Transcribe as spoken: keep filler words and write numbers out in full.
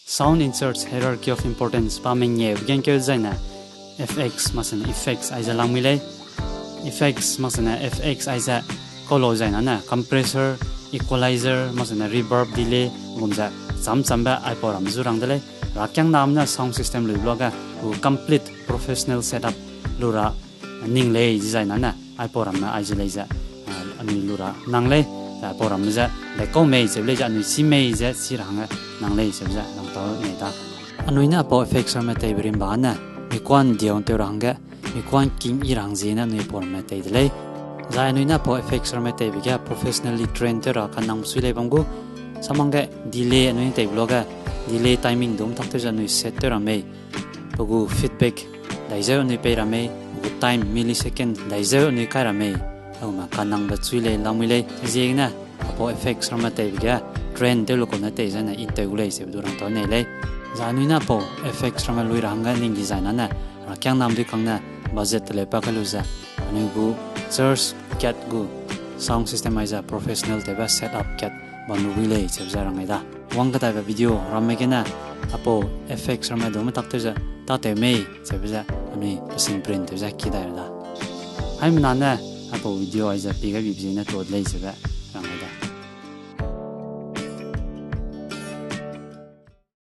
Sound in church hierarchy of importance pa mengeu ge ngkeu zaine, F X mak sene effects aize lamui lei. Effects mak sene F X aize kau lau zaine ne compressor, equalizer mak sene reverb, delay gum ze cham chambe aipau ramme zu rang de lei. Rakiangnam ne sound system lui luage gu complete professional setup lu ra ning lei ze zaine ne aipau ramme aize lei ze, anui lu ra nang lei. Zai aipau ramme ze daikau mei cheube lei ze anui chî mei ze chî ra hangge nang lei cheube ze rangtau nei da. Anui ne aipau effects ramme teibe rimba ne, mikuan diau tew ra hangge, mikuan king i ra hang ziene anui aipau ramme tei de lei. Zai anui ne aipau effects ramme teibe ge professionally train tew ra kanang sui lei bam gu. Samangge delay anui teibe luage, delay timing dum tak tew ze anui set tew ra mei. Pe gu feedback dai zeu anui pei ra mei, pe gu time millisecond dai zeu anui kai ra mei. Aume kanangbe chui lei lamui lei. Ziegene aipau effects ramme teibe ge train tew lu kau ne tei zene i tew gu lei cheube du rangtau nei lei. Zai anui ne aipau effects ramme lui ra hangge ning di zaine ne, rakiangnam dui kang ne budget teleu pa kai lu ze, anui gu church kat gu sound system aize professional tewbe setup kat bam lu wi lei cheube ze rang ai da. Wang kedaibe video ramme gene aipau effects ramme dume tak tew ze tâtew mei cheube ze anui pesin print tew ze kidai ra da. Haimena ne aipau video aize pi gai bibe ziene tuâ de lei cheube